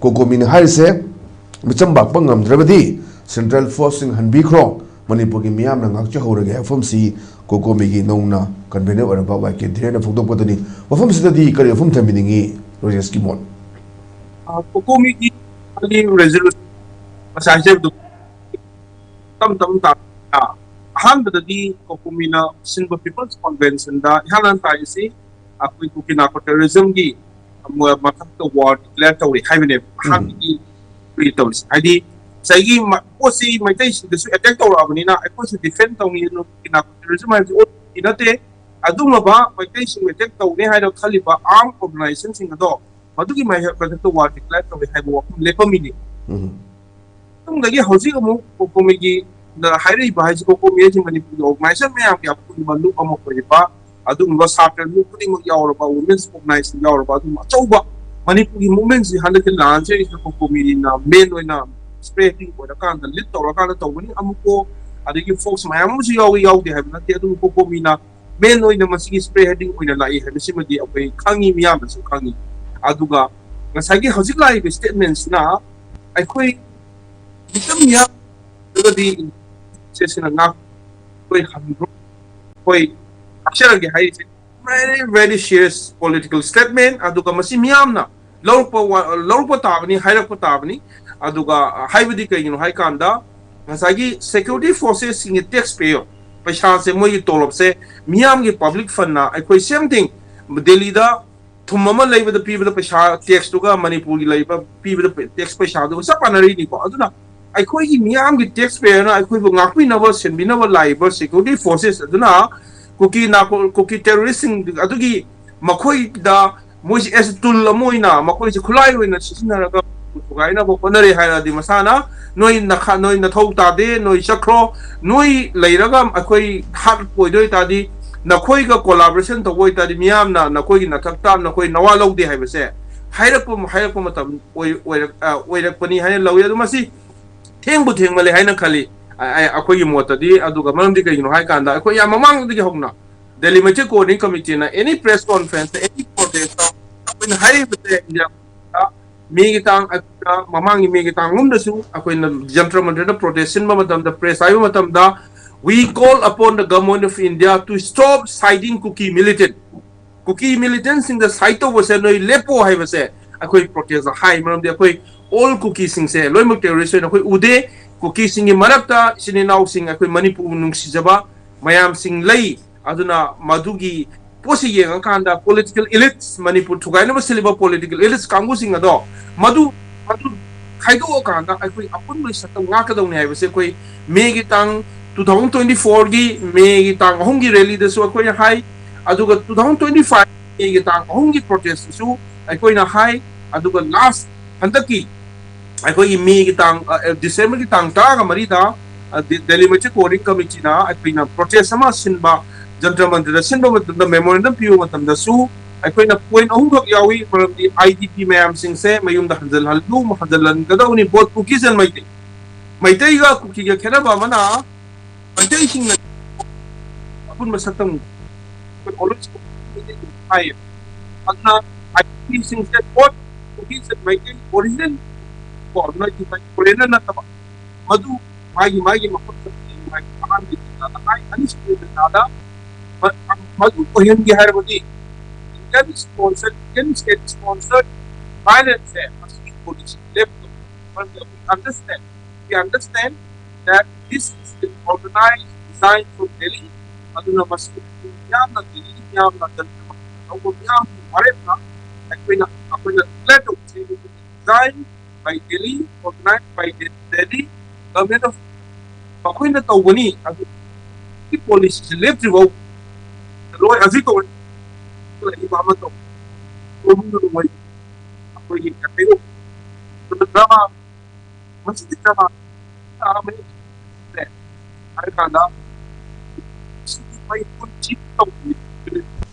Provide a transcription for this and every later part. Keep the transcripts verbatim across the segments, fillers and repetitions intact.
ꯀꯣꯀꯣꯃꯤꯅ ꯍꯥꯏꯔꯤꯁꯦ, ꯃꯤꯆꯝ ꯄꯥꯛꯄ ꯉꯝꯗ꯭ꯔꯕꯗꯤ ꯁꯦꯟꯇ꯭ꯔꯦꯜ ꯐꯣꯔꯁꯁꯤꯡ ꯍꯟꯕꯤꯈ꯭ꯔꯣ, ꯃꯅꯤꯄꯨꯔꯒꯤ ꯃꯤꯌꯥꯝꯅ ꯉꯥꯛꯆꯍꯧꯔꯒꯦ꯫ ꯋꯥꯐꯝꯁꯤ ꯀꯣꯀꯣꯃꯤꯒꯤ ꯅꯧꯅ ꯀꯟꯚꯦꯅꯔ ꯑꯣꯏꯔꯕ ꯋꯥꯏ ꯀꯦ ꯙꯤꯔꯦꯟꯅ ꯐꯣꯡꯗꯣꯛꯄꯗꯅꯤ꯫ ꯋꯥꯐꯝꯁꯤꯗꯗꯤ ꯀꯔꯤ ꯋꯥꯐꯝ ꯊꯝꯕꯤꯅꯤꯡꯉꯤ, ꯔꯣꯖꯦꯁꯀꯤ ꯃꯣꯠ? ꯀꯣꯀꯣꯃꯤꯒꯤ ꯔꯦꯖꯣꯂꯨꯁꯟ ꯉꯁꯥꯏ ꯍꯥꯏꯖꯕꯗꯣ ꯇꯞ ꯇꯞꯅ ꯇꯥ ꯑꯍꯥꯟꯕꯗꯗꯤ ꯀꯣꯀꯣꯃꯤꯅ ꯁꯤꯟꯕ ꯄꯤꯄꯜꯁ ꯀꯣꯟꯚꯦꯟꯁꯟꯗ ꯏꯍꯥꯟ ꯍꯥꯟꯅ ꯇꯥꯔꯤꯁꯤ ꯑꯩꯈꯣꯏ ꯀꯨꯀꯤ ꯅꯥꯔꯀꯣ ꯇꯦꯔꯣꯔꯤꯖꯝꯒꯤ ꯃꯊꯛꯇ ꯋꯥꯔ ꯗꯤꯀ꯭ꯂꯦꯌꯔ ꯇꯧꯔꯦ ꯍꯥꯏꯕꯅꯦꯕ꯫ ꯑꯍꯥꯟꯕꯒꯤ ꯀ꯭ꯔꯤꯌꯦꯠ ꯇꯧꯔꯤꯁꯦ ꯍꯥꯏꯗꯤ ꯉꯁꯥꯏꯒꯤ ꯄꯣꯠꯁꯤ ꯃꯩꯇꯩꯁꯤꯡꯗꯁꯨ ꯑꯦꯇꯦꯛ ꯇꯧꯔꯛꯑꯕꯅꯤꯅ ꯑꯩꯈꯣꯏꯁꯨ ꯗꯤꯐꯦꯟ ꯇꯧꯅꯤ꯫ ꯀꯨꯀꯤ ꯅꯥꯔꯀꯣ ꯇꯦꯔꯣꯔꯤꯖꯝ ꯍꯥꯏꯕꯁꯤ ꯑꯣꯠꯄꯗꯤ ꯅꯠꯇꯦ꯫ ꯑꯗꯨꯒꯨꯝꯂꯕ ꯃꯩꯇꯩꯁꯤꯡꯕꯨ ꯑꯦꯇꯦꯛ ꯇꯧꯅꯤ ꯍꯥꯏꯅ ꯈꯜꯂꯤꯕ ꯑꯥꯔꯝ ꯑꯣꯔꯒꯅꯥꯏꯖꯦꯁꯟꯁꯤꯡ ꯑꯗꯣ ꯃꯗꯨꯒꯤ ꯃꯊꯛꯇ ꯋꯥꯔ ꯗꯤꯀ꯭ꯂꯦꯌꯔ ꯇꯧꯔꯦ ꯍꯥꯏꯕ ꯋꯥꯐꯝ ꯂꯦꯞꯄꯝꯃꯤꯅꯤ꯫ ꯃꯇꯨꯡꯗꯒꯤ ꯍꯧꯖꯤꯛ ꯑꯃꯨꯛ ꯀꯣꯀꯣꯃꯤꯒꯤ ꯍꯥꯏꯔꯛꯏꯕ ꯍꯥꯏꯁꯤ, ꯀꯣꯀꯣꯃꯤ ꯍꯥꯏꯁꯤ ꯃꯅꯤꯄꯨꯔꯒꯤ ꯑꯣꯔꯒꯅꯥꯏꯖꯦꯁꯟ ꯃꯌꯥꯝꯒꯤ ꯑꯄꯨꯟꯕ ꯂꯨꯞ ꯑꯃ ꯑꯣꯏꯔꯤꯕ, ꯑꯗꯨꯒꯨꯝꯕ ꯁꯥꯇ꯭ꯔ ꯂꯨꯞ ꯈꯨꯗꯤꯡꯃꯛ ꯌꯥꯎꯔꯕ, ꯋꯨꯃꯦꯟꯁ ꯑꯣꯔꯒꯅꯥꯏꯖꯦꯁꯟ ꯌꯥꯎꯔꯕ, ꯑꯗꯨꯒꯨꯝꯕ ꯑꯆꯧꯕ ꯃꯅꯤꯄꯨꯔꯒꯤ ꯃꯨꯞꯃꯦꯟꯁꯤ ꯍꯟꯗꯛꯀꯤ ꯂꯥꯟꯁꯤꯗꯩꯁꯤꯗ ꯀꯣꯀꯣꯃꯤꯅ ꯃꯦꯟ ꯑꯣꯏꯅ ꯁ꯭ꯄꯤꯌꯔ ꯍꯦꯗꯤꯡ ꯑꯣꯏꯔꯀꯥꯟꯗ, ꯂꯤꯗ ꯇꯧꯔꯀꯥꯟꯗ ꯇꯧꯕꯅꯤ꯫ ꯑꯃꯨꯛꯀꯣ ꯑꯗꯒꯤ ꯐꯣꯔꯁ ꯃꯌꯥꯝ ꯑꯃꯁꯨ ꯌꯥꯎꯏ, ꯌꯥꯎꯗꯦ ꯍꯥꯏꯕ ꯅꯠꯇꯦ꯫ ꯑꯗꯨꯕꯨ ꯀꯣꯀꯣꯃꯤꯅ ꯃꯦꯟ ꯑꯣꯏꯅ ꯃꯁꯤꯒꯤ ꯁ꯭ꯄꯤꯌꯔ ꯍꯦꯗꯤꯡ ꯑꯣꯏꯅ ꯂꯥꯛꯏ ꯍꯥꯏꯕꯁꯤꯃꯗꯤ ꯑꯩꯈꯣꯏ ꯈꯪꯉꯤ, ꯃꯤꯌꯥꯝꯅꯁꯨ ꯈꯪꯉꯤ꯫ ꯑꯗꯨꯒ ꯉꯁꯥꯏꯒꯤ ꯍꯧꯖꯤꯛ ꯂꯥꯛꯏꯕ ꯁ꯭ꯇꯦꯠꯃꯦꯟꯁꯤꯅ ꯑꯩꯈꯣꯏ ꯃꯤꯆꯝ ꯃꯤꯌꯥꯝꯗꯒꯗꯤ ꯁꯤꯅ ꯉꯥꯛ ꯑꯩꯈꯣꯏ ꯍꯟꯈ꯭ꯔꯣ, ꯑꯩꯈꯣꯏ ꯂꯥꯛꯆꯔꯒꯦ ꯍꯥꯏꯔꯤꯁꯦ very very serious political statement꯫ ꯑꯗꯨꯒ ꯃꯁꯤ ꯃꯤꯌꯥꯝꯅ ꯂꯧꯔꯛꯄ ꯋꯥ-, ꯂꯧꯔꯛꯄ ꯇꯥꯕꯅꯤ, ꯍꯥꯏꯔꯛꯄ ꯇꯥꯕꯅꯤ꯫ ꯑꯗꯨꯒ ꯍꯥꯏꯕꯗꯤ ꯀꯩꯒꯤꯅꯣ ꯍꯥꯏꯀꯥꯟꯗ ꯉꯁꯥꯏꯒꯤ ꯁꯦꯀ꯭ꯌꯨꯔꯤꯇꯤ ꯐꯣꯔꯁꯦꯁꯁꯤꯡꯒꯤ ꯇꯦꯛꯁ ꯄꯦꯌꯔ ꯄꯩꯁꯥꯁꯦ, ꯃꯣꯏꯒꯤ ꯇꯣꯂꯣꯞꯁꯦ ꯃꯤꯌꯥꯝꯒꯤ ꯄꯕ꯭ꯂꯤꯛ ꯐꯟꯅ ꯑꯩꯈꯣꯏ ꯁꯦꯝ ꯊꯤꯡ ꯗꯦꯜꯂꯤꯗ ꯊꯨꯝ ꯑꯃ ꯂꯩꯕꯗ ꯄꯤꯕꯗ ꯄꯩꯁꯥ ꯇꯦꯛꯁꯇꯨꯒ ꯃꯅꯤꯄꯨꯔꯒꯤ ꯂꯩꯕ ꯄꯤꯕꯗ ꯇꯦꯛꯁ ꯄꯩꯁꯥꯗꯨꯒ ꯆꯞ ꯃꯥꯟꯅꯔꯤꯅꯤꯀꯣ꯫ ꯑꯗꯨꯅ ꯑꯩꯈꯣꯏꯒꯤ ꯃꯤꯌꯥꯝꯒꯤ ꯇꯦꯛꯁ ꯄꯦꯌꯔꯅ ꯑꯩꯈꯣꯏꯕꯨ ꯉꯥꯛꯄꯤꯅꯕ ꯁꯦꯟꯕꯤꯅꯕ ꯂꯥꯛꯏꯕ ꯁꯦꯀ꯭ꯌꯨꯔꯤꯇꯤ ꯐꯣꯔꯁꯦꯁ ꯑꯗꯨꯅ ꯀꯨꯀꯤ ꯅꯥꯀꯣ ꯀꯨꯀꯤ ꯇꯦꯔꯣꯔꯤꯁꯁꯤꯡ ꯑꯗꯨꯒꯤ ꯃꯈꯣꯏꯗ ꯃꯣꯏꯁꯦ ꯑꯦꯁ ꯇꯨꯜ ꯑꯃ ꯑꯣꯏꯅ, ꯃꯈꯣꯏꯁꯦ ꯈꯨꯠꯂꯥꯏ ꯑꯣꯏꯅ ꯁꯤꯖꯤꯟꯅꯔꯒ ꯊꯨꯒꯥꯏꯅꯕ ꯍꯣꯠꯅꯔꯦ ꯍꯥꯏꯔꯗꯤ ꯃꯁꯥꯅ ꯅꯣꯏ ꯅꯈꯥ ꯅꯣꯏ ꯅꯊꯧ ꯇꯥꯗꯦ, ꯅꯣꯏ ꯆꯠꯈ꯭ꯔꯣ, ꯅꯣꯏ ꯂꯩꯔꯒ ꯑꯩꯈꯣꯏ ꯍꯥꯠꯄ ꯑꯣꯏꯗꯣꯏ ꯇꯥꯔꯗꯤ, ꯅꯈꯣꯏꯒ ꯀꯣꯂꯥꯕꯣꯔꯦꯁꯟ ꯇꯧꯕ ꯑꯣꯏꯇꯥꯔꯗꯤ ꯃꯤꯌꯥꯝꯅ ꯅꯈꯣꯏꯒꯤ ꯅꯊꯛꯇ ꯅꯈꯣꯏ ꯅꯋꯥ ꯂꯧꯗꯦ ꯍꯥꯏꯕꯁꯦ ꯍꯥꯏꯔꯛꯄ ꯍꯥꯏꯔꯛꯄ ꯃꯇꯝ ꯑꯣꯏ-, ꯑꯣꯏꯔꯛ-, ꯑ, ꯑꯣꯏꯔꯛꯄꯅꯤ ꯍꯥꯏꯅ ꯂꯧꯏ꯫ ꯑꯗꯨ ꯃꯁꯤ ꯊꯦꯡꯕꯨ ꯊꯦꯡꯃꯜꯂꯦ ꯍꯥꯏꯅ ꯈꯜꯂꯤ꯫ ꯑ-, ꯑ-, ꯑꯩꯈꯣꯏꯒꯤ ꯃꯣꯠꯇꯗꯤ꯫ ꯑꯗꯨꯒ ꯃꯔꯝꯗꯤ ꯀꯩꯒꯤꯅꯣ ꯍꯥꯏ ꯀꯥꯟꯗ ꯑꯩꯈꯣꯏ ꯌꯥꯝ ꯃꯃꯥꯡꯗꯒꯤ ꯍꯧꯅ ꯗꯦꯜꯂꯤ ꯃꯩꯇꯩ ꯀꯣꯑꯣꯔꯗꯤꯅꯦꯁꯟ ꯀꯃꯤꯇꯤꯅ ꯑꯦꯅꯤ ꯄ꯭ꯔꯦꯁ ꯀꯣꯟꯐ꯭ꯔꯦꯟꯁꯇ, ꯑꯦꯅꯤ ꯄ꯭ꯔꯣꯇꯦꯁꯇ ꯑꯩꯈꯣꯏꯅ ꯍꯥꯏꯔꯤꯕꯁꯦ ꯏꯟꯗꯤꯌꯥ ꯃꯦꯒꯤ ꯇꯥꯡ, ꯑꯩꯈꯣꯏꯅ ꯃꯃꯥꯡꯒꯤ ꯃꯦꯒꯤ ꯇꯥꯡ ꯑꯍꯨꯝꯗꯁꯨ ꯑꯩꯈꯣꯏꯅ ꯖꯟꯇ꯭ꯔ ꯃꯟꯇ꯭ꯔꯗ ꯄ꯭ꯔꯣꯇꯦꯁ ꯁꯤꯟꯕ ꯃꯇꯝꯗ, ꯄ꯭ꯔꯦꯁ ꯍꯥꯏꯕ ꯃꯇꯝꯗ, "We call upon the government of India to stop siding Kuki militant." Kuki ꯃꯤꯂꯤꯇꯦꯟꯁꯤꯡꯗ side ꯇꯧꯕꯁꯦ ꯅꯣꯏ ꯂꯦꯞꯄꯣ ꯍꯥꯏꯕꯁꯦ ꯑꯩꯈꯣꯏ ꯄ꯭ꯔꯣꯇꯦꯁꯇ ꯍꯥꯏ꯫ ꯃꯔꯝꯗꯤ ꯑꯩꯈꯣꯏ ꯑꯣꯜ ꯀꯨꯀꯤꯁꯤꯡꯁꯦ ꯂꯣꯏꯅꯃꯛ ꯇꯦꯔꯣꯔꯤꯁ ꯑꯣꯏꯅ ꯑꯩꯈꯣꯏ ꯎꯗꯦ꯫ ꯀꯨꯀꯤꯁꯤꯡꯒꯤ ꯃꯔꯛꯇ ꯏꯆꯤꯟ ꯏꯅꯥꯎꯁꯤꯡ, ꯑꯩꯈꯣꯏ ꯃꯅꯤꯄꯨꯔꯕꯨ ꯅꯨꯡꯁꯤꯖꯕ ꯃꯌꯥꯝꯁꯤꯡ ꯂꯩ꯫ ꯑꯗꯨꯅ ꯃꯗꯨꯒꯤ ꯄꯣꯠꯁꯤ ꯌꯦꯡꯉꯀꯥꯟꯗ ꯄꯣꯂꯤꯇꯤꯀꯦꯜ ꯏꯂꯤꯠꯁ, ꯃꯅꯤꯄꯨꯔ ꯊꯨꯒꯥꯏꯅꯕ ꯁꯤꯜꯂꯤꯕ ꯄꯣꯂꯤꯇꯤꯀꯦꯜ ꯏꯂꯤꯠꯁ ꯀꯥꯡꯕꯨꯁꯤꯡ ꯑꯗꯣ ꯃꯗꯨ, ꯃꯗꯨ ꯈꯥꯏꯗꯣꯛꯑꯀꯥꯟꯗ ꯑꯩꯈꯣꯏ ꯑꯄꯨꯟꯕꯒꯤ ꯁꯛꯇꯝ ꯉꯥꯛꯀꯗꯧꯅꯤ ꯍꯥꯏꯕꯁꯦ ꯑꯩꯈꯣꯏ ꯃꯦꯒꯤ ꯇꯥꯡ, two thousand twenty fourꯒꯤ ꯃꯦꯒꯤ ꯇꯥꯡ ꯑꯍꯨꯝꯒꯤ ꯔꯦꯂꯤꯗꯁꯨ ꯑꯩꯈꯣꯏꯅ ꯍꯥꯏ꯫ ꯑꯗꯨꯒ two thousand twenty five ꯃꯦꯒꯤ ꯇꯥꯡ ꯑꯍꯨꯝꯒꯤ ꯄ꯭ꯔꯣꯇꯦꯁꯇꯁꯨ ꯑꯩꯈꯣꯏꯅ ꯍꯥꯏ꯫ ꯑꯗꯨꯒ ꯂꯥꯁ ꯍꯟꯗꯛꯀꯤ ꯑꯩꯈꯣꯏꯒꯤ ꯃꯦꯒꯤ ꯇꯥꯡ, ꯑ, ꯑ, ꯗꯤꯁꯦꯝꯕꯔꯒꯤ ꯇꯥꯡ ꯇꯔꯥꯒ ꯃꯔꯤꯗ, ꯑ, ꯗꯤ-, ꯗꯦꯜꯂꯤ ꯃꯩꯇꯩ ꯀꯣꯑꯣꯔꯗꯤꯅꯦꯁꯟ ꯀꯃꯤꯇꯤꯅ ꯑꯩꯈꯣꯏꯅ ꯄ꯭ꯔꯣꯇꯦꯁ ꯑꯃ ꯁꯤꯟꯕ, ꯖꯟꯇ꯭ꯔ ꯃꯟꯇ꯭ꯔꯗ ꯁꯤꯟꯕ ꯃꯇꯝꯗ, ꯃꯦꯃꯣꯔꯦꯟꯗꯝ ꯄꯤꯕ ꯃꯇꯝꯗꯁꯨ ꯑꯩꯈꯣꯏꯅ ꯄꯣꯏꯟ ꯑꯍꯨꯝꯈꯛ ꯌꯥꯎꯏ꯫ ꯃꯔꯝꯗꯤ ꯑꯥꯏ ꯗꯤ ꯄꯤ ꯃꯌꯥꯝꯁꯤꯡꯁꯦ ꯃꯌꯨꯝꯗ ꯍꯟꯖꯤꯜꯍꯜꯂꯨ, ꯍꯟꯖꯤꯜꯍꯟꯒꯗꯧꯅꯤ, both ꯀꯨꯀꯤꯁ and ꯃꯩꯇꯩ꯫ ꯃꯩꯇꯩꯒ ꯀꯨꯀꯤꯒ ꯈꯦꯠꯅꯕ ꯑꯃꯅ, ꯃꯩꯇꯩꯁꯤꯡꯅ ꯑꯄꯨꯟꯕ ꯁꯛꯇꯝ ꯑꯩꯈꯣꯏ ꯑꯣꯜꯋꯦꯁ ꯍꯥꯏꯌꯦ꯫ ꯑꯗꯨꯅ ꯑꯥꯏ ꯗꯤ ꯄꯤꯁꯤꯡꯁꯦ ꯕꯣꯠ ꯀꯨꯀꯤꯁ ꯃꯩꯇꯩ ꯑꯣꯔꯤꯖꯤꯅꯦꯜ ꯀꯣ, ꯅꯣꯏꯒꯤ ꯐꯣꯔꯦꯟꯅꯔ ꯅꯠꯇꯕ, ꯃꯗꯨ ꯃꯥꯒꯤ ꯃꯥꯒꯤ ꯃꯐꯝꯗ ꯃꯥꯒꯤ ꯑꯍꯥꯟꯕ ꯏꯟꯗꯤꯌꯥꯗ ꯍꯥꯏ, ꯑꯅꯤꯁꯨꯕ ꯏꯟꯗꯤꯌꯥꯗ ꯃ-, ꯃꯗꯨ ꯑꯣꯏꯍꯟꯒꯦ ꯍꯥꯏꯔꯕꯗꯤ Indian sponsor, Indian state sponsor violence ꯁꯦ ꯃꯁꯤꯒꯤ ꯄꯣꯂꯤꯁꯤ ꯂꯦꯞꯀꯗꯕꯅꯤ꯫ ꯃꯔꯝꯗꯤ ꯑꯩꯈꯣꯏ understand, we understand that this is an organized design from Delhi. ꯑꯗꯨꯅ ꯃꯁꯤ ꯃꯤꯌꯥꯝꯅ, ꯗꯦꯜꯂꯤ ꯃꯤꯌꯥꯝꯅ, ꯖꯟꯇꯔ ꯃꯟꯇꯔ ꯇꯧꯕ ꯃꯤꯌꯥꯝꯒꯤ ꯋꯥꯔꯦꯞꯅ ꯑꯩꯈꯣꯏꯅ, ꯑꯩꯈꯣꯏꯅ declare ꯇꯧꯕꯁꯦ design by Delhi, organized by Delhi, government of, ꯃꯈꯣꯏꯅ ꯇꯧꯒꯅꯤ꯫ ꯑꯗꯨ ꯄꯣꯂꯤꯁꯤꯁꯦ ꯂꯦꯞꯇ꯭ꯔꯤꯐꯥꯎ ꯂꯣꯏ ꯍꯧꯖꯤꯛ ꯇꯧꯔꯤ꯫ ꯂꯩꯔꯤꯕ ꯑꯃ ꯇꯧ-, ꯇꯧꯕ ꯉꯝꯃꯣꯏ꯫ ꯑꯩꯈꯣꯏꯒꯤ ꯀꯩꯅꯣ, ꯗ꯭ꯔꯃꯥ, ꯃꯁꯤꯒꯤ ꯗ꯭ꯔꯃꯥ ꯍꯥꯏꯔꯀꯥꯟꯗ ꯁꯤꯒꯤ ꯃꯩ ꯄꯨꯟꯁꯤ ꯇꯧꯕꯅꯤ꯫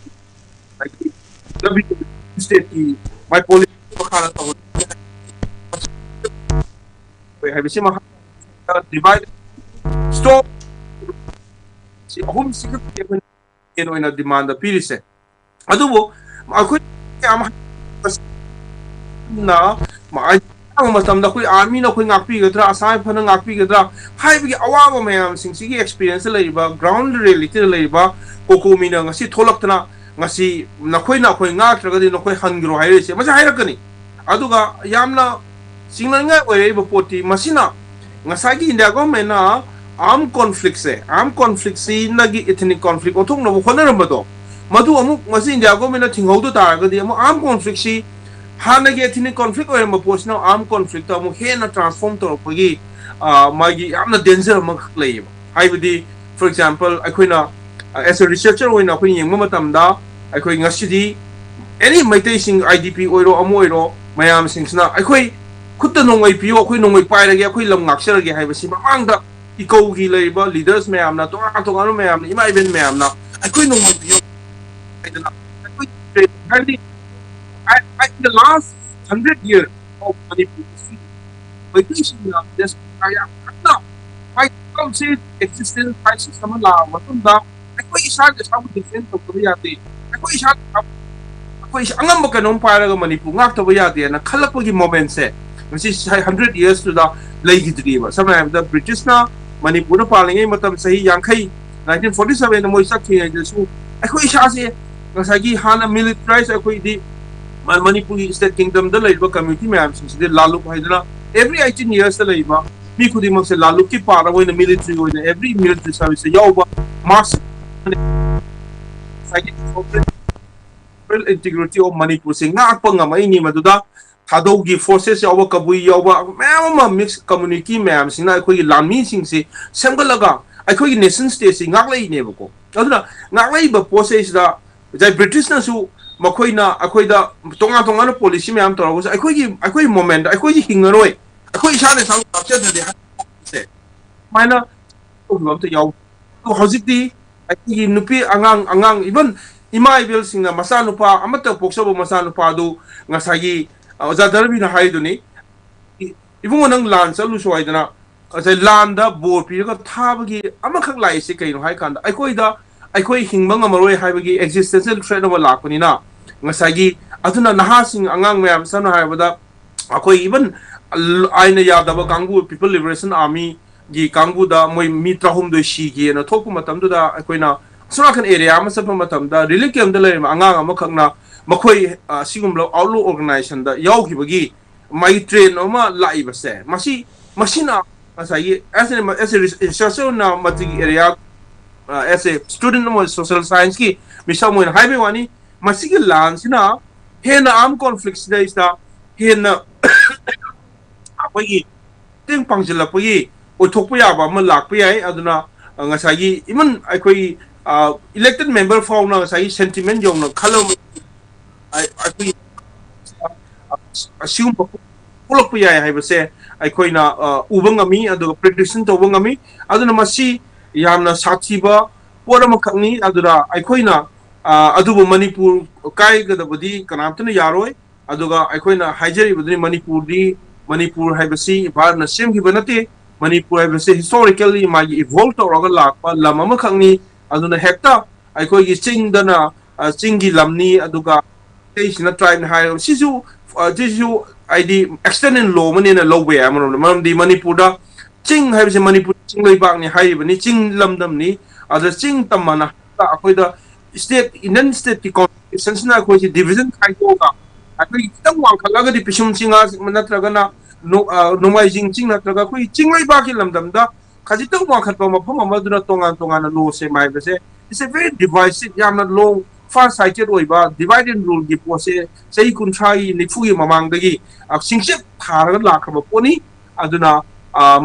ꯍꯥꯏꯗꯤ ꯂꯝꯕꯤ ꯁ꯭ꯇꯦꯠꯀꯤ ꯃꯥꯏ ꯄꯣꯂꯤꯁꯤ ꯃꯈꯥꯗ ꯇꯧꯍꯟꯕ ꯍꯥꯏꯕꯁꯤ ꯃꯈꯥ divide, stop, ꯁꯤ ꯑꯍꯨꯝꯁꯤ ꯈꯛꯇꯅꯤ ꯑꯩꯈꯣꯏꯅ main ꯑꯣꯏꯅ ꯗꯤꯃꯥꯟꯗ ꯄꯤꯔꯤꯁꯦ꯫ ꯑꯗꯨꯕꯨ ꯑꯩꯈꯣꯏ ꯌꯥꯝ ꯍꯟꯅ ꯑꯌꯥꯝꯕ ꯃꯇꯝꯗ ꯑꯩꯈꯣꯏ ꯑꯥꯔꯃꯤꯅ ꯑꯩꯈꯣꯏ ꯉꯥꯛꯄꯤꯒꯗ꯭ꯔꯥ, ꯑꯁꯥꯝ ꯔꯥꯏꯐꯜꯅ ꯉꯥꯛꯄꯤꯒꯗ꯭ꯔꯥ ꯍꯥꯏꯕꯒꯤ ꯑꯋꯥꯕ ꯃꯌꯥꯝꯁꯤꯡꯁꯤꯒꯤ ꯑꯦꯛꯁꯄꯤꯔꯤꯌꯦꯟꯁꯇ ꯂꯩꯔꯤꯕ, ꯒ꯭ꯔꯥꯎꯟ ꯔꯤꯌꯦꯂꯤꯇꯤꯗ ꯂꯩꯔꯤꯕ ꯀꯣꯀꯣꯃꯤꯅ ꯉꯁꯤ ꯊꯣꯛꯂꯛꯇꯅ, ꯉꯁꯤ ꯅꯈꯣꯏꯅ ꯑꯩꯈꯣꯏ ꯉꯥꯛꯇ꯭ꯔꯒꯗꯤ ꯅꯈꯣꯏ ꯍꯟꯈ꯭ꯔꯣ ꯍꯥꯏꯔꯛꯏꯁꯦ, ꯃꯁꯤ ꯍꯥꯏꯔꯛꯀꯅꯤ꯫ ꯑꯗꯨꯒ ꯌꯥꯝꯅ ꯆꯤꯡꯅꯅꯤꯡꯉꯥꯏ ꯑꯣꯏꯔꯛꯏꯕ ꯄꯣꯠꯇꯤ ꯃꯁꯤꯅ ꯉꯁꯥꯏꯒꯤ ꯏꯟꯗꯤꯌꯥ ꯒꯣꯔꯃꯦꯟꯅ ꯑꯥꯔꯝ ꯀꯣꯟꯐ꯭ꯂꯤꯛꯁꯦ, ꯑꯥꯔꯝ ꯀꯣꯟꯐ꯭ꯂꯤꯛꯁꯤꯅꯒꯤ ꯏꯊꯅꯤꯛ ꯀꯣꯟꯐ꯭ꯂꯤꯛ ꯑꯣꯟꯊꯣꯛꯅꯕ ꯍꯣꯠꯅꯔꯝꯕꯗꯣ, ꯃꯗꯨ ꯑꯃꯨꯛ ꯉꯁꯤ ꯏꯟꯗꯤꯌꯥ ꯒꯣꯔꯃꯦꯟꯅ ꯊꯤꯡꯍꯧꯗ ꯇꯥꯔꯒꯗꯤ, ꯑꯃꯨꯛ ꯑꯥꯔꯝ ꯀꯣꯟꯐ꯭ꯂꯤꯛꯁꯤ ꯍꯥꯟꯅꯒꯤ ꯏꯊꯅꯤꯛ ꯀꯣꯟꯐ꯭ꯂꯤꯛ ꯑꯣꯏꯔꯝꯕ ꯄꯣꯠꯁꯤꯅ ꯑꯥꯔꯝ ꯀꯣꯟꯐ꯭ꯂꯤꯛꯇ ꯑꯃꯨꯛ ꯍꯦꯟꯅ ꯇ꯭ꯔꯥꯟꯁꯐꯣꯔꯝ ꯇꯧꯔꯛꯄꯒꯤ, ꯑ, ꯃꯥꯒꯤ ꯌꯥꯝꯅ ꯗꯦꯟꯖꯔ ꯑꯃꯈꯛ ꯂꯩꯌꯦꯕ꯫ ꯍꯥꯏꯕꯗꯤ, for example, ꯑꯩꯈꯣꯏꯅ, ꯑ, as a researcher ꯑꯣꯏꯅ ꯑꯩꯈꯣꯏꯅ ꯌꯦꯡꯕ ꯃꯇꯝꯗ, ꯑꯩꯈꯣꯏ ꯉꯁꯤꯗꯤ ꯑꯦꯅꯤ ꯃꯩꯇꯩꯁꯤꯡ, ꯑꯥꯏ ꯗꯤ ꯄꯤ ꯑꯣꯏꯔꯣ, ꯑꯃ ꯑꯣꯏꯔꯣ, ꯃꯌꯥꯝꯁꯤꯡꯁꯤꯅ ꯑꯩꯈꯣꯏ ꯈꯨꯠꯇ ꯅꯣꯡꯃꯩ ꯄꯤꯌꯣ, ꯑꯩꯈꯣꯏ ꯅꯣꯡꯃꯩ ꯄꯥꯏꯔꯒꯦ, ꯑꯩꯈꯣꯏ ꯂꯝ ꯉꯥꯛꯆꯔꯒꯦ ꯍꯥꯏꯕꯁꯤ ꯃꯃꯥꯡꯗ ꯏꯀꯧꯒꯤ ꯂꯩꯔꯤꯕ ꯂꯤꯗꯔꯁ ꯃꯌꯥꯝꯅ, ꯇꯣꯉꯥꯟ ꯇꯣꯉꯥꯟꯕ ꯃꯌꯥꯝꯅ, ꯏꯃꯥ ꯏꯕꯦꯟ ꯃꯌꯥꯝꯅ ꯑꯩꯈꯣꯏ ꯅꯣꯡꯃꯩ ꯄꯤꯌꯣ ꯍꯥꯏꯗꯅ, ꯑꯩꯈꯣꯏ, ꯍꯥꯏꯕꯗꯤ, I, I, in the last hundred years of Manipur history, ꯃꯩꯇꯩꯁꯤꯡꯅ ꯗꯦꯁꯄꯣꯔꯥ ꯌꯥꯝ ꯀꯟꯅ ꯐꯥꯏꯠ ꯇꯧꯁꯤ, ꯑꯦꯛꯖꯤꯁꯇꯦꯟꯁ ꯀ꯭ꯔꯥꯏꯁꯤꯁ ꯑꯃ ꯂꯥꯛꯑꯕ ꯃꯇꯨꯡꯗ ꯑꯩꯈꯣꯏ ꯏꯁꯥꯅ ꯏꯁꯥꯕꯨ ꯗꯤꯐꯦꯟ ꯇꯧꯗꯕ ꯌꯥꯗꯦ, ꯑꯩꯈꯣꯏ ꯏꯁꯥꯅ ꯏꯁꯥꯕꯨ, ꯑꯩꯈꯣꯏ ꯏꯁꯥ ꯑꯉꯝꯕ ꯀꯩꯅꯣꯝ ꯄꯥꯏꯔꯒ ꯃꯅꯤꯄꯨꯔ ꯉꯥꯛꯇꯕ ꯌꯥꯗꯦꯅ ꯈꯜꯂꯛꯄꯒꯤ ꯃꯣꯃꯦꯟꯁꯦ ꯉꯁꯤ ꯍꯟꯗ꯭ꯔꯦꯠ ꯌꯔꯁꯇꯨꯗ ꯂꯩꯈꯤꯗ꯭ꯔꯤꯕ꯫ ꯁꯝꯅ ꯍꯥꯏꯔꯕꯗ, ꯕ꯭ꯔꯤꯇꯤꯁꯅ ꯃꯅꯤꯄꯨꯔꯗ ꯄꯥꯜꯂꯤꯉꯩ ꯃꯇꯝ ꯆꯍꯤ ꯌꯥꯡꯈꯩ, ꯅꯥꯏꯟꯇꯤꯟ ꯐꯣꯔꯇꯤ ꯁꯚꯦꯟꯗ ꯃꯣꯏ ꯆꯠꯈ꯭ꯔꯤꯉꯩꯗꯁꯨ ꯑꯩꯈꯣꯏ ꯏꯁꯥꯁꯦ ꯉꯁꯥꯏꯒꯤ ꯍꯥꯟꯅ ꯃꯤꯂꯤꯇꯔꯥꯏꯁ, ꯑꯩꯈꯣꯏꯗꯤ ꯃ-, ꯃꯅꯤꯄꯨꯔꯒꯤ ꯁ꯭ꯇꯦꯠ ꯀꯤꯡꯗꯝꯗ ꯂꯩꯔꯤꯕ ꯀꯝꯃ꯭ꯌꯨꯅꯤꯇꯤ ꯃꯌꯥꯝꯁꯤꯡꯁꯤꯗꯤ ꯂꯥꯂꯨꯞ ꯍꯥꯏꯗꯅ ꯑꯦꯚ꯭ꯔꯤ ꯑꯩꯠꯇꯤꯟ ꯌꯔꯁꯇ ꯂꯩꯔꯤꯕ ꯃꯤ ꯈꯨꯗꯤꯡꯃꯛꯁꯦ ꯂꯥꯂꯨꯞꯀꯤ ꯄꯥꯔꯠ ꯑꯣꯏꯅ, ꯃꯤꯂꯤꯇꯔꯤ ꯑꯣꯏꯅ, ꯑꯦꯚ꯭ꯔꯤ ꯃꯤꯂꯤꯇꯔꯤ ꯁꯥꯔꯚꯤꯁꯇ ꯌꯥꯎꯕ, ꯃꯥꯔꯁ ꯉꯁꯥꯏꯒꯤ sovereign integrity of ꯃꯅꯤꯄꯨꯔꯁꯦ ꯉꯥꯛꯄ ꯉꯝꯃꯛꯏꯅꯤ꯫ ꯃꯗꯨꯗ ꯊꯥꯗꯧꯒꯤ ꯐꯣꯔꯁꯦꯁ ꯌꯥꯎꯕ, ꯀꯕꯨꯏ ꯌꯥꯎꯕ ꯃꯌꯥꯝ ꯑꯃ, ꯃꯤꯛꯁ ꯀꯝꯃ꯭ꯌꯨꯅꯤꯇꯤ ꯃꯌꯥꯝꯁꯤꯡꯅ ꯑꯩꯈꯣꯏꯒꯤ ꯂꯥꯟꯃꯤꯁꯤꯡꯁꯤ ꯁꯦꯝꯒꯠꯂꯒ ꯑꯩꯈꯣꯏꯒꯤ ꯅꯦꯁꯟ ꯁ꯭ꯇꯦꯠꯁꯤ ꯉꯥꯛꯂꯛꯏꯅꯦꯕꯀꯣ꯫ ꯑꯗꯨꯅ ꯉꯥꯛꯂꯛꯏꯕ ꯄꯣꯠꯁꯤꯗꯩꯁꯤꯗ ꯉꯁꯥꯏ ꯕ꯭ꯔꯤꯇꯤꯁꯅꯁꯨ ꯃꯈꯣꯏꯅ ꯑꯩꯈꯣꯏꯗ ꯇꯣꯉꯥꯟ ꯇꯣꯉꯥꯟꯕ ꯄꯣꯂꯤꯁꯤ ꯃꯌꯥꯝ ꯇꯧꯔꯒꯁꯨ, ꯑꯩꯈꯣꯏꯒꯤ, ꯑꯩꯈꯣꯏꯒꯤ ꯃꯣꯃꯦꯟꯗ ꯑꯩꯈꯣꯏꯁꯤ ꯍꯤꯡꯉꯔꯣꯏ, ꯑꯩꯈꯣꯏ ꯏꯁꯥꯅ ꯏꯁꯥꯕꯨ ꯉꯥꯛꯆꯗ꯭ꯔꯗꯤ ꯍꯥꯏꯕꯁꯦ ꯁꯨꯃꯥꯏꯅ ꯇꯧꯈꯤꯕ ꯑꯝꯇ ꯌꯥꯎ-, ꯑꯗꯣ ꯍꯧꯖꯤꯛꯇꯤ ꯑꯩꯈꯣꯏꯒꯤ ꯅꯨꯄꯤ ꯑꯉꯥꯡ, ꯑꯉꯥꯡ, ꯏꯚꯟ ꯏꯃꯥ ꯏꯕꯦꯜꯁꯤꯡꯅ ꯃꯆꯥꯅꯨꯄꯥ ꯑꯃꯠꯇ ꯄꯣꯛꯆꯕ ꯃꯆꯥꯅꯨꯄꯥꯗꯨ ꯉꯁꯥꯏꯒꯤ, ꯑ, ꯑꯣꯖꯥ ꯙꯔꯃꯤꯅ ꯍꯥꯏꯗꯨꯅꯤ, "ꯏ-, ꯏꯕꯨꯡꯉꯣ, ꯅꯪ ꯂꯥꯟ ꯆꯠꯂꯨꯁꯨ" ꯍꯥꯏꯗꯅ ꯉꯁꯥꯏ ꯂꯥꯟꯗ ꯕꯣꯔ ꯄꯤꯔꯒ ꯊꯥꯕꯒꯤ ꯑꯃꯈꯛ ꯂꯥꯛꯏꯁꯦ ꯀꯩꯅꯣ ꯍꯥꯏ ꯀꯥꯟꯗ, ꯑꯩꯈꯣꯏꯗ, ꯑꯩꯈꯣꯏ ꯍꯤꯡꯕ ꯉꯝꯃꯔꯣꯏ ꯍꯥꯏꯕꯒꯤ ꯑꯦꯛꯖꯤꯁꯇꯦꯟꯁꯤꯌꯦꯜ ꯊ꯭ꯔꯦꯠ ꯑꯃ ꯂꯥꯛꯄꯅꯤꯅ, ꯉꯁꯥꯏꯒꯤ, ꯑꯗꯨꯅ ꯅꯍꯥꯁꯤꯡ, ꯑꯉꯥꯡ ꯃꯌꯥꯝ, ꯁꯝꯅ ꯍꯥꯏꯔꯕꯗ, ꯑꯩꯈꯣꯏ even ꯑꯥꯏꯟꯅ ꯌꯥꯗꯕ ꯀꯥꯡꯕꯨ People Liberation Army ꯒꯤ ꯀꯥꯡꯕꯨꯗ ꯃꯣꯏ ꯃꯤ ꯇꯔꯥꯍꯨꯝꯗꯣꯏ ꯁꯤꯒꯦꯅ ꯊꯣꯛꯄ ꯃꯇꯝꯗꯨꯗ ꯑꯩꯈꯣꯏꯅ ꯑꯁꯣꯝ ꯅꯥꯀꯟ ꯑꯦꯔꯤꯌꯥ ꯑꯃ ꯆꯠꯄ ꯃꯇꯝꯗ ꯔꯤꯂꯤꯐ ꯀꯦꯝꯞꯇ ꯂꯩꯔꯤꯕ ꯑꯉꯥꯡ ꯑꯃꯈꯛꯅ ꯃꯈꯣꯏ ꯑꯁꯤꯒꯨꯝꯕ ꯑꯥꯎꯠꯂꯣ ꯑꯣꯔꯒꯅꯥꯏꯖꯦꯁꯟꯗ ꯌꯥꯎꯈꯤꯕꯒꯤ ꯃꯥꯒꯤ ꯇ꯭ꯔꯦꯟ ꯑꯃ ꯂꯥꯛꯏꯕꯁꯦ, ꯃꯁꯤ ꯃꯁꯤꯅ ꯉꯁꯥꯏꯒꯤ as a, as a researcher ꯑꯣꯏꯅ ꯃꯁꯤꯒꯤ ꯑꯦꯔꯤꯌꯥ, as a student ꯑꯃ social science ꯀꯤ ꯃꯤꯁꯛ ꯑꯃ ꯑꯣꯏꯅ ꯍꯥꯏꯕꯒꯤ ꯋꯥꯅꯤ, ꯃꯁꯤꯒꯤ ꯂꯥꯟꯁꯤꯅ ꯍꯦꯟꯅ armed conflict ꯁꯤꯗꯩꯁꯤꯗ ꯍꯦꯟꯅ ꯑꯩꯈꯣꯏꯒꯤ ꯃꯇꯦꯡ ꯄꯥꯡꯁꯤꯜꯂꯛꯄꯒꯤ ꯑꯣꯏꯊꯣꯛꯄ ꯌꯥꯕ ꯑꯃ ꯂꯥꯛꯄ ꯌꯥꯏ꯫ ꯑꯗꯨꯅ ꯉꯁꯥꯏꯒꯤ even ꯑꯩꯈꯣꯏ elected member ꯐꯥꯎꯅ ꯉꯁꯥꯏꯒꯤ sentiment ꯌꯧꯅ ꯈꯜꯂꯕ ꯑꯩꯈꯣꯏ ꯑꯁꯤꯒꯨꯝꯕ ꯊꯣꯛꯂꯛꯄ ꯌꯥꯏ ꯍꯥꯏꯕꯁꯦ ꯑꯩꯈꯣꯏꯅ ꯎꯕ ꯉꯝꯃꯤ, ꯑꯗꯨꯒ prediction ꯇꯧꯕ ꯉꯝꯃꯤ꯫ ꯑꯗꯨꯅ ꯃꯁꯤ ꯌꯥꯝꯅ ꯁꯥꯊꯤꯕ ꯄꯣꯠ ꯑꯃꯈꯛꯅꯤ꯫ ꯑꯗꯨꯅ ꯑꯩꯈꯣꯏꯅ ꯑꯗꯨꯕꯨ ꯃꯅꯤꯄꯨꯔ ꯀꯥꯏꯒꯗꯕꯗꯤ ꯀꯅꯥꯝꯇꯅ ꯌꯥꯔꯣꯏ꯫ ꯑꯗꯨꯒ ꯑꯩꯈꯣꯏꯅ ꯍꯥꯏꯖꯔꯤꯕꯗꯨꯅꯤ, ꯃꯅꯤꯄꯨꯔꯗꯤ, ꯃꯅꯤꯄꯨꯔ ꯍꯥꯏꯕꯁꯤ ꯚꯥꯔꯠꯅ ꯁꯦꯝꯈꯤꯕ ꯅꯠꯇꯦ꯫ ꯃꯅꯤꯄꯨꯔ ꯍꯥꯏꯕꯁꯤ historically ꯃꯥꯒꯤ evolve ꯇꯧꯔꯒ ꯂꯥꯛꯄ ꯂꯝ ꯑꯃꯈꯛꯅꯤ꯫ ꯑꯗꯨꯅ ꯍꯦꯛꯇ ꯑꯩꯈꯣꯏꯒꯤ ꯆꯤꯡꯗꯅ, ꯆꯤꯡꯒꯤ ꯂꯝꯅꯤ, ꯑꯗꯨꯒ ꯑꯇꯩꯁꯤꯅ tribe ꯅꯤ ꯍꯥꯏꯔꯒ, ꯁꯤꯁꯨ, ꯁꯤꯁꯨ ꯍꯥꯏꯗꯤ external law ꯑꯃꯅꯦꯅ ꯂꯧꯕ ꯌꯥꯏ ꯑꯃꯔꯣꯝꯗ꯫ ꯃꯔꯝꯗꯤ ꯃꯅꯤꯄꯨꯔꯗ ꯆꯤꯡ ꯍꯥꯏꯕꯁꯤ ꯃꯅꯤꯄꯨꯔ ꯆꯤꯡ ꯂꯩꯕꯥꯛꯅꯤ ꯍꯥꯏꯔꯤꯕꯅꯤ, ꯆꯤꯡ ꯂꯝꯗꯝꯅꯤ꯫ ꯑꯗ ꯆꯤꯡ ꯇꯝ ꯑꯅ ꯑꯩꯈꯣꯏꯗ state, Indian state ꯀꯤ constitution ꯁꯤꯅ ꯑꯩꯈꯣꯏꯁꯤ division ꯈꯥꯏꯗꯣꯛꯑꯒ ꯑꯩꯈꯣꯏꯒꯤ ꯈꯤꯇꯪ ꯋꯥꯡꯈꯠꯂꯒꯗꯤ ꯄꯤꯁꯨꯝ ꯆꯤꯡ ꯅꯠꯇ꯭ꯔꯒꯅ ꯅꯣꯡꯃꯥꯏꯖꯤꯡ ꯆꯤꯡ ꯅꯠꯇ꯭ꯔꯒ ꯑꯩꯈꯣꯏꯒꯤ ꯆꯤꯡ ꯂꯩꯕꯥꯛꯀꯤ ꯂꯝꯗꯝꯗ ꯈꯖꯤꯛꯇꯪ ꯋꯥꯡꯈꯠꯄ ꯃꯐꯝ ꯑꯃꯗꯨꯅ ꯇꯣꯉꯥꯟ ꯇꯣꯉꯥꯟꯅ law ꯁꯦꯝꯕ ꯍꯥꯏꯕꯁꯦ, it's a very divisive, ꯌꯥꯝꯅ law far sighted ꯑꯣꯏꯕ divide and rule ꯒꯤ ꯄꯣꯠꯁꯦ ꯆꯍꯤ ꯀꯨꯟꯊ꯭ꯔꯥꯒꯤ, ꯅꯤꯐꯨꯒꯤ ꯃꯃꯥꯡꯗꯒꯤ ꯁꯤꯡꯆꯞ ꯊꯥꯔꯒ ꯂꯥꯛꯈ꯭ꯔꯕ ꯄꯣꯠꯅꯤ꯫ ꯑꯗꯨꯅ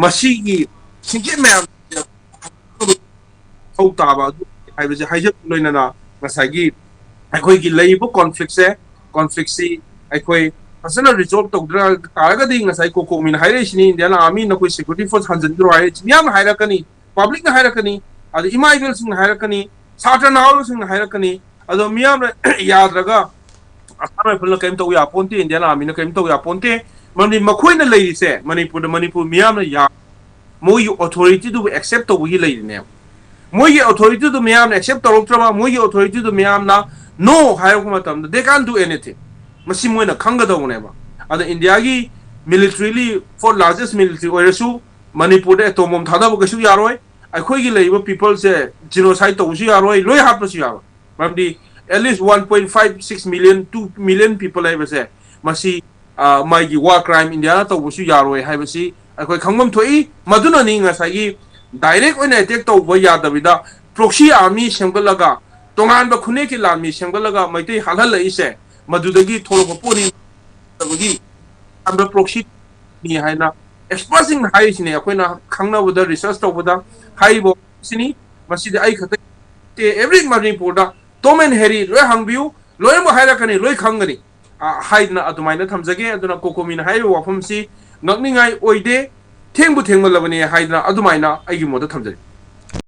ꯃꯁꯤꯒꯤ ꯁꯤꯡꯆꯞ ꯃꯌꯥꯝ ꯊꯧ ꯇꯥꯕ ꯑꯗꯨ ꯍꯥꯏꯕꯁꯦ ꯍꯥꯏꯖꯕ ꯂꯣꯏꯅꯅ ꯉꯁꯥꯏꯒꯤ ꯑꯩꯈꯣꯏꯒꯤ ꯂꯩꯔꯤꯕ conflict ꯁꯦ, conflict ꯁꯤ ꯑꯩꯈꯣꯏ ꯐꯖꯅ resolve ꯇꯧꯗ꯭ꯔ ꯇꯥꯔꯒꯗꯤ ꯉꯁꯥꯏ ꯀꯣꯀꯣꯃꯤꯅ ꯍꯥꯏꯔꯛꯏꯁꯤꯅꯤ, Indian Army ꯅꯈꯣꯏ security force ꯍꯟꯖꯤꯟꯈ꯭ꯔꯣ ꯍꯥꯏꯔꯛꯏꯁꯤ ꯃꯤꯌꯥꯝꯅ ꯍꯥꯏꯔꯛꯀꯅꯤ, public ꯅ ꯍꯥꯏꯔꯛꯀꯅꯤ, ꯑꯗ ꯏꯃꯥ ꯏꯕꯦꯜꯁꯤꯡꯅ ꯍꯥꯏꯔꯛꯀꯅꯤ, ꯁꯥꯇ꯭ꯔ ꯅꯍꯥꯔꯣꯜꯁꯤꯡꯅ ꯍꯥꯏꯔꯛꯀꯅꯤ꯫ ꯑꯗꯣ ꯃꯤꯌꯥꯝꯅ ꯌꯥꯗ꯭ꯔꯒ Assam Rifle ꯅ ꯀꯔꯤꯝ ꯇꯧ ꯌꯥꯄꯣꯟꯇꯦ, Indian Army ꯅ ꯀꯔꯤꯝ ꯇꯧ ꯌꯥꯄꯣꯟꯇꯦ꯫ ꯃꯔꯝꯗꯤ ꯃꯈꯣꯏꯅ ꯂꯩꯔꯤꯁꯦ ꯃꯅꯤꯄꯨꯔꯗ, ꯃꯅꯤꯄꯨꯔ ꯃꯤꯌꯥꯝꯅ ꯌꯥ-, ꯃꯣꯏꯒꯤ authority ꯗꯨꯕꯨ accept ꯇꯧꯕꯒꯤ ꯂꯩꯔꯤꯅꯦꯕ꯫ ꯃꯣꯏꯒꯤ authority ꯗꯨ ꯃꯤꯌꯥꯝꯅ accept ꯇꯧꯔꯛꯇ꯭ꯔꯕ, ꯃꯣꯏꯒꯤ authority ꯗꯨ ꯃꯤꯌꯥꯝꯅ no ꯍꯥꯏꯔꯛꯄ ꯃꯇꯝꯗ they can't do anything꯫ ꯃꯁꯤ ꯃꯣꯏꯅ ꯈꯪꯒꯗꯧꯕꯅꯦꯕ꯫ ꯑꯗ ꯏꯟꯗꯤꯌꯥꯒꯤ ꯃꯤꯂꯤꯇꯔꯤꯂꯤ ꯐꯣꯔ ꯂꯥꯔꯖꯦꯁ ꯃꯤꯂꯤꯇꯔꯤ ꯑꯣꯏꯔꯁꯨ ꯃꯅꯤꯄꯨꯔꯗ ꯑꯦꯇꯣꯝ ꯕꯣꯝ ꯊꯥꯗꯕ ꯀꯩꯁꯨ ꯌꯥꯔꯣꯏ꯫ ꯑꯩꯈꯣꯏꯒꯤ ꯂꯩꯔꯤꯕ ꯄꯤꯄꯜꯁꯦ ꯖꯤꯅꯣꯁꯥꯏꯠ ꯇꯧꯕꯁꯨ ꯌꯥꯔꯣꯏ, ꯂꯣꯏ ꯍꯥꯠꯄꯁꯨ ꯌꯥꯔꯣꯏ꯫ ꯃꯔꯝꯗꯤ at least one point five six million, two million people ꯍꯥꯏꯕꯁꯦ ꯃꯁꯤ ꯃꯥꯒꯤ ꯋꯥꯔ ꯀ꯭ꯔꯥꯏꯝ ꯏꯟꯗꯤꯌꯥꯅ ꯇꯧꯕꯁꯨ ꯌꯥꯔꯣꯏ ꯍꯥꯏꯕꯁꯤ ꯑꯩꯈꯣꯏ ꯈꯪꯐꯝ ꯊꯣꯛꯏ꯫ ꯃꯗꯨꯅꯅꯤ ꯉꯁꯥꯏꯒꯤ ꯗꯥꯏꯔꯦꯛ ꯑꯣꯏꯅ ꯑꯦꯇꯦꯛ ꯇꯧꯕ ꯌꯥꯗꯕꯤꯗ ꯄ꯭ꯔꯣꯛꯁꯤ ꯑꯥꯔꯃꯤ ꯁꯦꯝꯒꯠꯂꯒ ꯇꯣꯉꯥꯟꯕ ꯈꯨꯟꯅꯦꯛꯀꯤ ꯂꯥꯟꯃꯤ ꯁꯦꯝꯒꯠꯂꯒ ꯃꯩꯇꯩ ꯍꯥꯠꯍꯜꯂꯛꯏꯁꯦ꯫ ꯃꯗꯨꯗꯒꯤ ꯊꯣꯛꯂꯛꯄ ꯄꯣꯠꯅꯤ꯫ ꯇꯧꯕꯒꯤ ꯇꯣꯉꯥꯟꯕ ꯄ꯭ꯔꯣꯛꯁꯤ ꯅꯤ ꯍꯥꯏꯅ ꯑꯦꯛꯁꯄꯔꯠꯁꯤꯡꯅ ꯍꯥꯏꯔꯤꯁꯤꯅꯦ꯫ ꯑꯩꯈꯣꯏꯅ ꯈꯪꯅꯕꯗ, ꯔꯤꯁꯔꯁ ꯇꯧꯕꯗ ꯍꯥꯏꯔꯤꯕ ꯁꯤꯅꯤ꯫ ꯃꯁꯤꯗꯤ ꯑꯩ ꯈꯛꯇ ꯅꯠꯇꯦ, ꯑꯦꯚ꯭ꯔꯤ ꯃꯅꯤꯄꯨꯔꯗ ꯇꯣꯝ ꯑꯦꯟ ꯍꯦꯔꯤ ꯂꯣꯏ ꯍꯪꯕꯤꯌꯨ, ꯂꯣꯏꯅꯃꯛ ꯍꯥꯏꯔꯛꯀꯅꯤ, ꯂꯣꯏ ꯈꯪꯒꯅꯤ꯫ ꯑ, ꯍꯥꯏꯗꯅ ꯑꯗꯨꯃꯥꯏꯅ ꯊꯝꯖꯒꯦ꯫ ꯑꯗꯨꯅ ꯀꯣꯀꯣꯃꯤꯅ ꯍꯥꯏꯔꯤꯕ ꯋꯥꯐꯝꯁꯤ ꯉꯛꯅꯤꯡꯉꯥꯏ ꯑꯣꯏꯗꯦ, ꯊꯦꯡꯕꯨ ꯊꯦꯡꯃꯜꯂꯕꯅꯦ ꯍꯥꯏꯗꯅ ꯑꯗꯨꯃꯥꯏꯅ ꯑꯩꯒꯤ ꯃꯣꯠꯇ ꯊꯝꯖꯒꯦ꯫